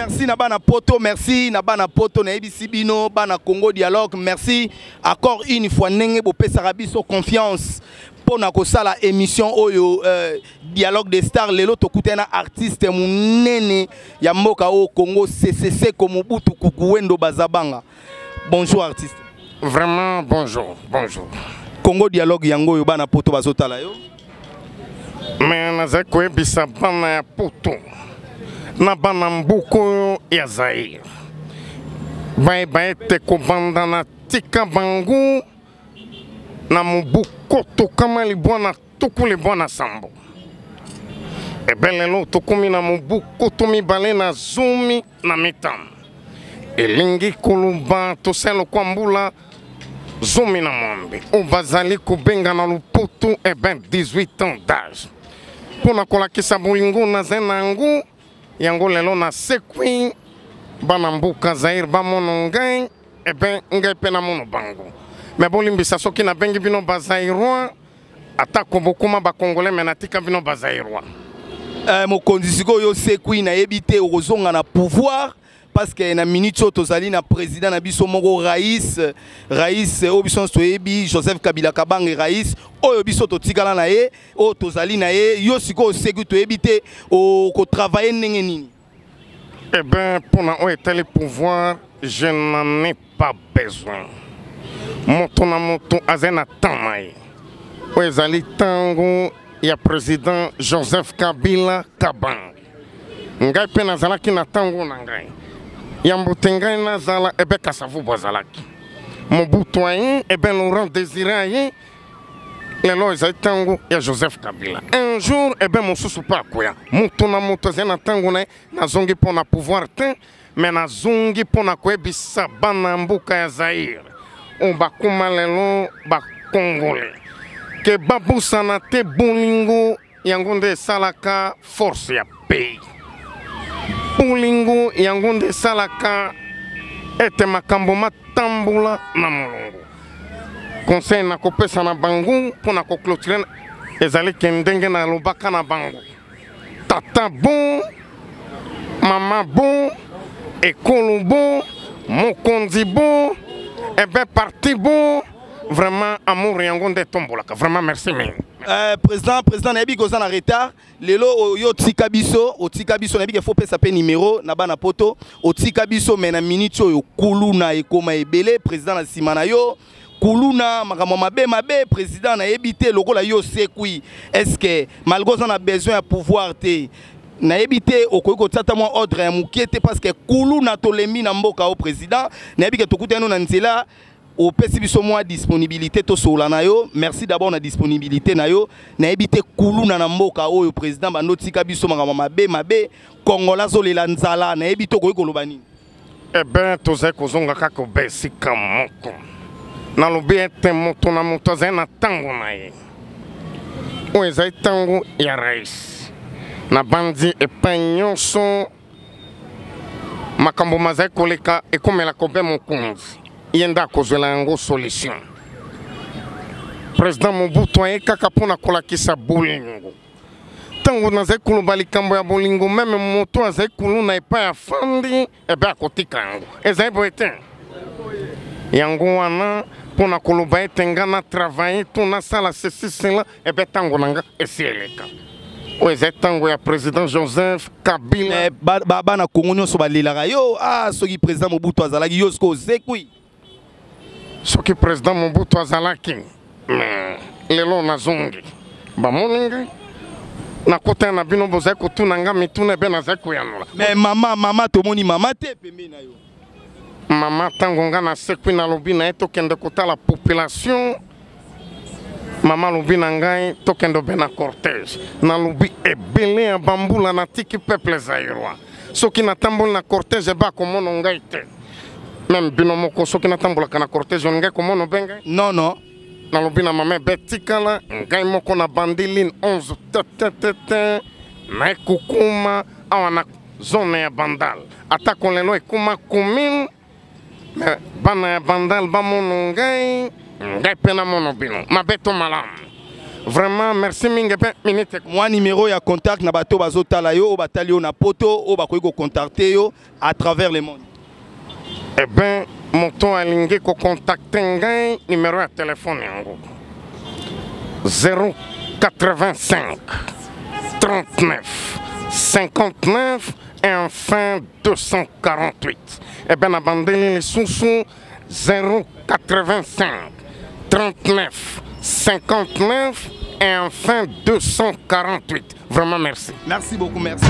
Merci na bana poto, merci na bana poto, nayebisi bino bana Congo Dialogue, merci encore une fois ndenge bopesaka biso confiance mpo na kosala émission oyo Dialogue des Stars. Lelo tokutani na artiste monene ya mboka oyo Congo, CCC Mobutu Kukuwendo Bazabanga. Bonjour artiste. Vraiment bonjour, bonjour. Congo Dialogue yango oyo, bana poto bazotala yo. Me nazali koyebisa bana ya poto na bana mboka oyo ya Zaire, bayeba ete kobanda na tika bango na mobu 1997, ebe lelo tokómi na mobu 2015, elingi koloba tosala lokwa mbula 18 oyo bazali kobenga na lopoto ebe 18 ans d'âge. Mpo na kolakisa bolingo nazali na yango, yango lelo nasekwi, bana mboka Zaire bamono ngai, ebe ngai mpe namono bango. Me bolimbisa soki nabengi bino Bazairois, atako bokoma Bacongolais, me natika bino Bazairois. Mokonzi, sikoyo osekwi, nayebi te okozonga na pouvoir, parce que na minute oyo tozali na président na biso moko, raïs, raïs oyo biso nyonso toyebi, Joseph Kabila Kabange, raïs oyo biso totikala na ye, oyo tozali na ye. Yo sikoyo osekwi, toyebi te okotravaille ndenge nini. Eh bien, mpona oyo etali pouvoir, je n'en ai pas besoin. Moto na moto azali na temps na ye. Oyo ezali ntango ya président Joseph Kabila Kabange. Ngai mpe nazalaki na ntango na ngai. Yambo te ngai nazala, ebe Kasavubu azalaki, Mobutu aye, ebe Laurent Désiré aye. Lelo ezali ntango ya Joseph Kabila. Un jour ebe mosusu mpe akoya. Moto na moto azali na ntango na ye. Nazongi mpo na pouvoir te, me nazongi mpo na koyebisa bana mboka ya Zaire oyo bakóma lelo Bacongolais ke babosana te bolingo yango nde esalaka force ya pays, bolingo yango nde esalaka ete makambo matambola na molongo. Conseil nakopesa na bango mpo na koclôturer ezali ke ndenge nalobaka na bango: tata bon, mama bon, ekolo bon, mokonzi bon, ebe parti bon. Vraiment amour yango nde etombolaka. Vraiment merci mingi. Président, nayebi koza na retard lelo oyo otika biso, otika biso. Nayebi ke faut pesa mpe numéro na bana poto. Otika biso, me na minute oyo kuluna ekoma ebele, président, na nsima na yo kuluna, makambo mabe mabe. Président, nayebi te lokola yo osekwi, est ce que malgré oza na besoin ya pouvoir te, nayebi te okoki kotia ata mwa ordre ya moke te? Parce que kuluna tolembi na mboka o. Président, nayebi ke tokutani na nzela, opesi biso mwa disponibilité tosolola na yo. Merci d'abord na disponibilité na yo. Nayebi te kuluna na mboka oyo, président, bando tika biso, makambo mabe mabe, Kongola azolela nzala, nayebi te okoki koloba nini. Eh ben, tozali kozonga kaka obe esika moko. Nalobi ete moto na moto azali na ntango na ye. Oyo ezali ntango ya rais. Nabandi epai nyonso makambo mazali koleka, ekomelaka obe mokonzi, ye nde akozwela yango solution. Président Mobutu aye kaka mpona kolakisa bolingo. Ntango nazali koloba likambo ya bolingo, meme moto azali kuluna epai afandi, ebe akotika yango. Ezali boye te? Yango wana mpona koloba ete nga na travaille to nasala ceci cela, ebe ntango na nga esi eleka. Oyo ezali ntango ya président Joseph Kabila. Bana Kongo nyonso balelaka yo. Ah, soki président Mobutu azalaki, yo sikoyo osekwi. Soki président Mobutu azalaki, mais lelo nazongi, bamoni ngai, nakotana na bino, bozali kotuna nga mituna, ebe nazali koyanola. Mais mama, mama, tomoni mama te pembeni na yo. Mama, ntango nga nasekwi, nalobi na ye tokende kotala population. Mama alobi na ngai tokende obe na cortège. Nalobi ebele ya bambula natiki peuple zairois, soki natamboli na cortège, ebe akomona ngai te. Même bino moko, soki natambolaka na cortège, olingai komona obe ngai? Non, non. Nalobi na mama ebe tikala ngai moko. Na bandi ligne 11 tetete na ekokoma awa na zone ya Bandal. Atako lelo ekoma commune, me bana ya Bandal bamono ngai, ngai mpe namono bino. Mabe to malamu, Vraiment merci mingi mpe minute. Mwa numéro ya contact na bato bazotala yo, oyo batali yo na poto, oyo bakoki kocontacte yo à travers le monde. Eh ben, moto alingi kocontacte ngai, numéro ya telefone yango 085 39 59 et enfin 248. Eh ben, nabandeli lisusu 085 39 59 et enfin 248. Vraiment merci. Merci beaucoup, merci.